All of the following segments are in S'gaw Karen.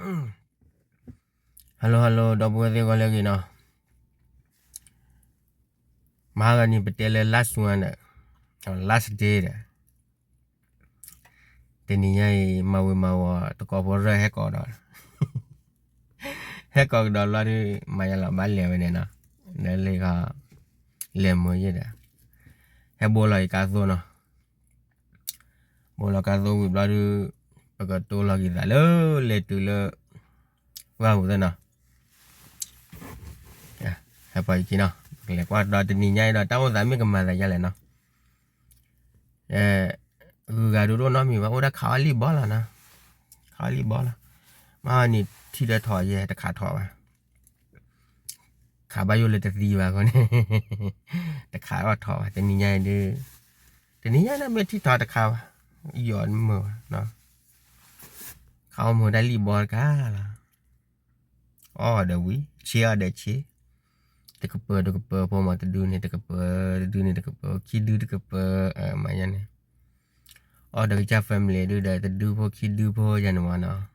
Hello hello ဒီပုၢ်ဝဲၢ်သ့ၣ်ဂီၤလၢအဂ့ၤနီၤ, မဟါဂီၤန့ၣ် ပတဲလၢ last one ဒီး last day ဒီး တနံၤညါအံၤ မၤဝံၤမၤဝီၤ သကိးဖိရၢၣ်ဟဲကိးကဒီး, ဟဲကိးကဒီးလီၤဒုး မၤယါလီၤ ဘၣ်လဲၤဝဲန့ၣ်နီၤ, လၢလ့ခီ လဲၤမုာ်ယဲၢ်ဒီး ဟဲဘိလီၤအံၤကါသိနီၤ, ဘိလီၤကါသိဝံၤဘျီဒုး ပကတိလီၤက့ၤသးလၢ လဲၤတုၤလၢ ပှၢ်ပူၤသ့ၣ်နီၤ, ဟဲပှၤအံၤက့ၤနီၤ, ပကလဲၤကွၢ်ဒီးတနံၤညါအံၤဒီး တၢ်အိၣ်သးမ့ၢ်ကမၤသးဒ်လဲၣ်နီၤ, ဂုၤဂၤဒုးတအိၣ်နီတမံၤဘၣ် အိၣ်ဒၣ်ခးအီၣ်လံၣ်ဘီလီၤနီၤ, ခးအီၣ်လံၣ်ဘီလီၤ, မဟါန့ၣ်ထံၣ်ဒီးထီၣ်ယဲ တခးထီၣ်ဘၣ် ခးဘၣ်ယိၣ်လၢတသံဘၣ်အဃိန့ၣ် တခးအီၣ်ထီၣ်ဘၣ် တနံၤညါအံၤဒုး, တနံၤညါန့ၣ်မ့ၢ်ထံၣ်ထီၣ်တခးဘၣ်, ယီၤမုာ်ဘၣ်, ခးအီၣ်မုာ်တၢ်လံၣ်ဘီတခါလီၤ, အီၣ်ဒီးဝံၤ ဆ့အီၣ်ဒီးဆ့, တကပၤတကပၤဖိမး တဒုန့ၣ်တကပၤ, တဒုန့ၣ်တကပၤ ခံဒုတကပၤ, မၤညါန့ၣ်, အီၣ်ဒီးကစၢ် family ဒုဒီး တဒုဖိခံဒုဖိယၤန့ၣ်မးနီၤ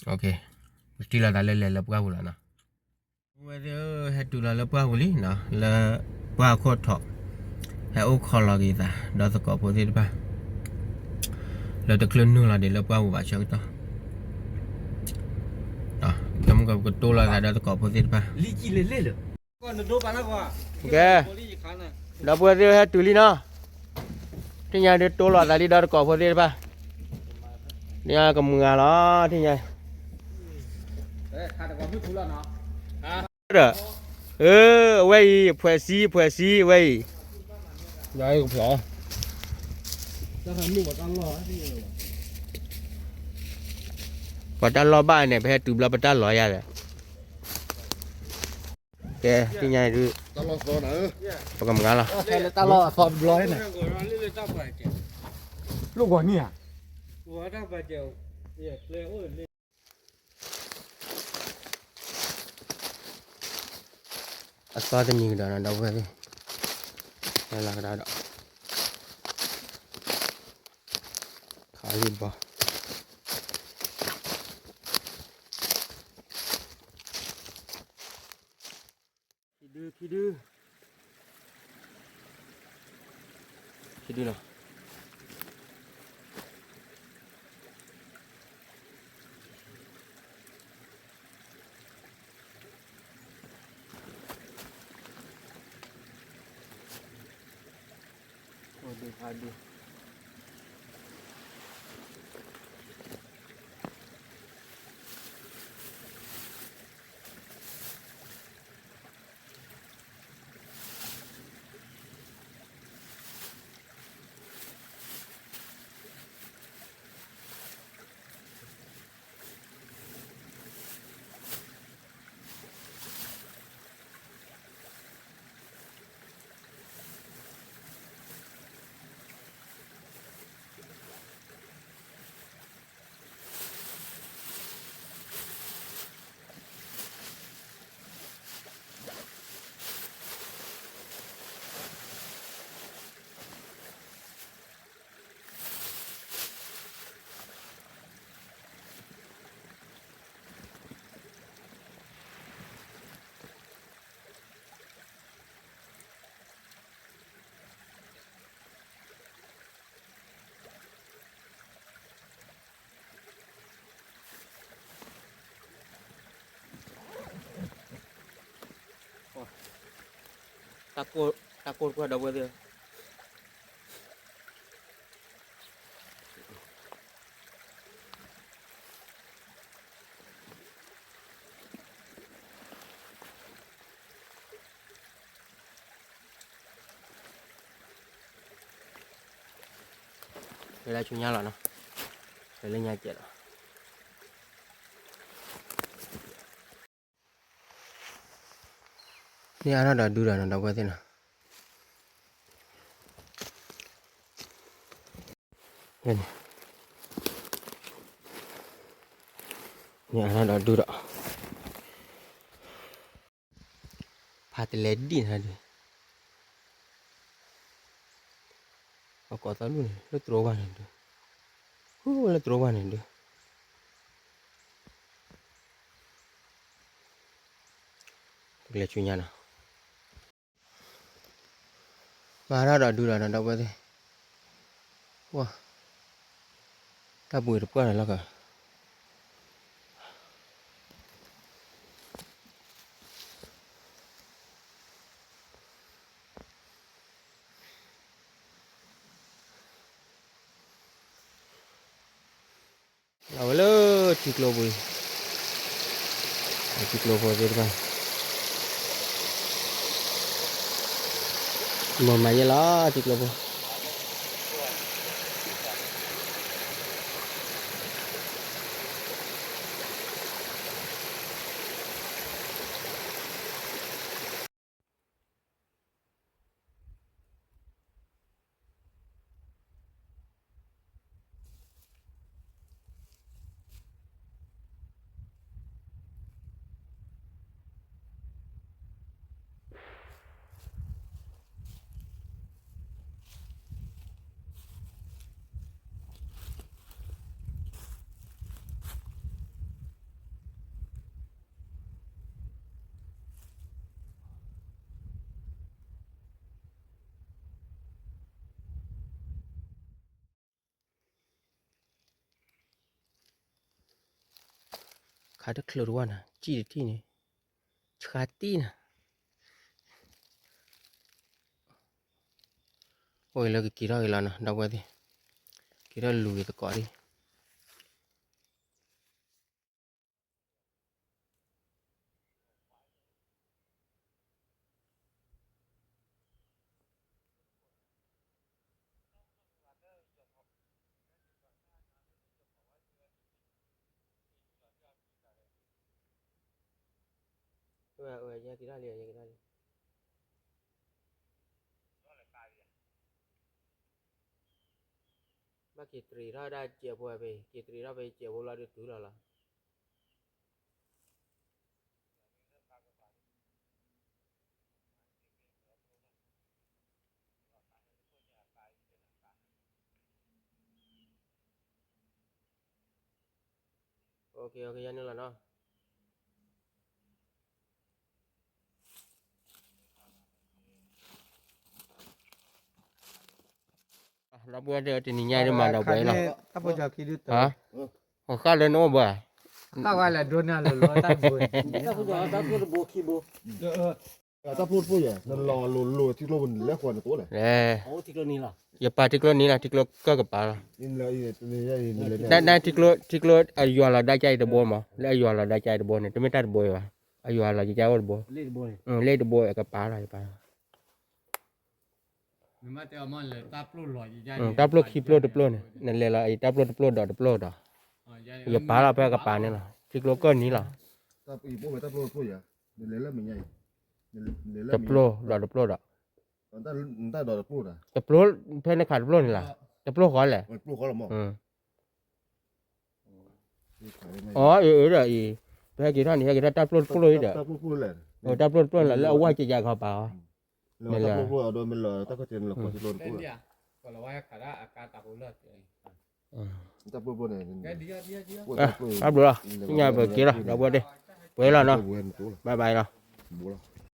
ပထံၣ်လိာ်သးလၢလဲၤလၢပှၢ်ပူၤလီၤနီၤ, ဝဲသ့ၣ်ဧၢ ဟဲတုၤလီၤလၢပှၢ်ပူၤလံနီၤ, လၢပှၢ်ခိၣ်ထီၣ်, ဟဲအိၣ်ခိးလီၤက့ၤသး ဒီးသကိးဖိသ့ၣ်တဖၣ်, လၢတချုးနုာ်လီၤဒံးလၢပှၢ်ပူၤဘၣ်ဆၢကတီၢ်, တမုၢ်ကကတိၤလီၤသးဒီးသကိးဖိသ့ၣ်တဖၣ် ကဲ, ဒီပုၢ်ဝဲၢ်သ့ၣ်ဟဲတုၤလံနီၤ, ထံၣ်ညါဒုးတိၢ်လိာ်သးလံဒီးသကိးဖိသ့ၣ်တဖၣ်, ဒ်ကမုာ်ဂၤလီၤ ထံၣ်ညါ, ဒီး, အဝဲအံၤ ဖှဲးစံ ဖှဲးစံ အဝဲအံၤ, ပှၤတၢ်လီၢ်ဘၣ်န့ၣ် ပဟဲတုၤဘျီပတၢ်လီၤယၤဒီး ကဲ သ့ၣ်ညါဒုး, ပကမၤလီၤ, တၢ်လီၢ်အသီတဘျီန့ၣ်, လိၣ်ဂီၤနံၣ်ဧါ, အသီတနံၤကဒီးနီၤ ဒီပုၢ်ဝဲၢ်သ့ၣ်, လၢလီၤကဒီးဒီး, ခးလံၣ်ဘီ ခံဒု, ခံဒု, ခံဒုနီၤ, အိၣ်ဒု, ဖးဒု.တၢ်ကိၢ်တကွၢ်ဒီပုၢ်ဝဲၢ်သ့ၣ်ဧၢ. လၢဆူညါလီၤနီၤ, လၢလၢညါကဲးလီၤ. မ့ၢ်အါထီၣ်ဒီးဒုဒီးနီၤ ဒီပုၢ်ဝဲၢ်သ့ၣ်နီၤ, မ့ၢ်အါထီၣ်ဒီးဒုဒီး, ဖးတလဲဒံၣ်နီၤဒုး, ကိးသီဒူၣ်န့ၣ် လၢတြိဝါန့ၣ်ဒုး, ဟူလၢတြိဝါန့ၣ်ဒုး, ပကလဲၤဆူညါနီၤ, မၤထီၣ်ဒီးဒုးဒီးနီၤ ဒီပုၢ်ဝဲၢ်သ့ၣ်, ဝါ, တၢ်ပှ့ၤတပှၢ်န့ၣ်လီၤက လီၤဝဲလၢထံကျိပူၤအံၤ, ထံကျိဖိသ့ၣ်တဖၣ်, မၤမၤယဲလီၤ ထံကျိဖိ ခါတချုးတဝၢ်နၤ ကံၣ်တထံၣ်န့ၣ် ဆှါတံၢ်နၤ, အိၣ်လၢကက့ၤထီၣ်က့ၤလီၤနီၤ ဒီပုၢ်ဝဲၢ်သ့ၣ်, က့ၤထီၣ်လူၤက့ၤသကိးဒံး ဘၣ်က့ၤတရံးထီၣ်ဒၣ်စဲးဖိဖဲ က့ၤတရံးထီၣ်ဖဲစဲးဖိလီၤဒုးတုၤလီၤလီၤ. ဒီပုၢ်ဝဲၢ်တနံၤညါဒ်မၤဒီးပှဲၤလီၤ, ပှၤဃၣ်လၢနအိၣ်ဘၣ်, တၢ်ပျိတဘိခံဘိ တၢ်ပျိတဘိယဲ နလီၤလိၤလိၤထံကျိပူၤလဲၤဃီနသိးလဲၣ်, ယပာ်ထံကျိနံၤလီၤ ထံကျိကၢၢ်ကပၤလီၤ, ထံကျိအယွၤလီၤဒါကါအံၤတဘိမး လၢအယွၤလီၤဒါကါအံၤတဘိန့ၣ် တမ့ၢ်တၢ်တဘိအံၤဘၣ်, အယွၤလီၤကါအိၣ်တဘိ, လၢတဘိအကပၤလီၤ, တၢ်ပျိခံပျိတပျိန့ၣ် နလဲၤလီၤအံၤ တၢ်ပျိတပျိဒီးတပျိဒီး ယပာ်လီၤဖဲအကပၤန့ၣ်လီၤ ထံကျိကၢၢ်နံၤလီၤ, တပျိဒီးတပျိဒီး, တပျိ ဖဲနခးတပျိန့ၣ်လီၤ, တပျိဃီလဲၣ်, အအဒီးအံၤ, ပဟဲက့ၤထီၣ်န့ၣ် ဟဲက့ၤထီၣ်တၢ်ပျိတပျိအံၤဒီး, တၢ်ပျိတပျိန့ၣ်လီၤ လၢအဝဲကယၤခီပၤအီၤ, မ့ၢ်လီၤ, တၢ်ဘျုးလီၤ, သ့ၣ်ညါပက့ၤလီၤ ဒီပုၢ်ဝဲၢ်သ့ၣ်, ပှဲၤလီၤနီၤ, ဘၣ်ဘၣ်လီၤ.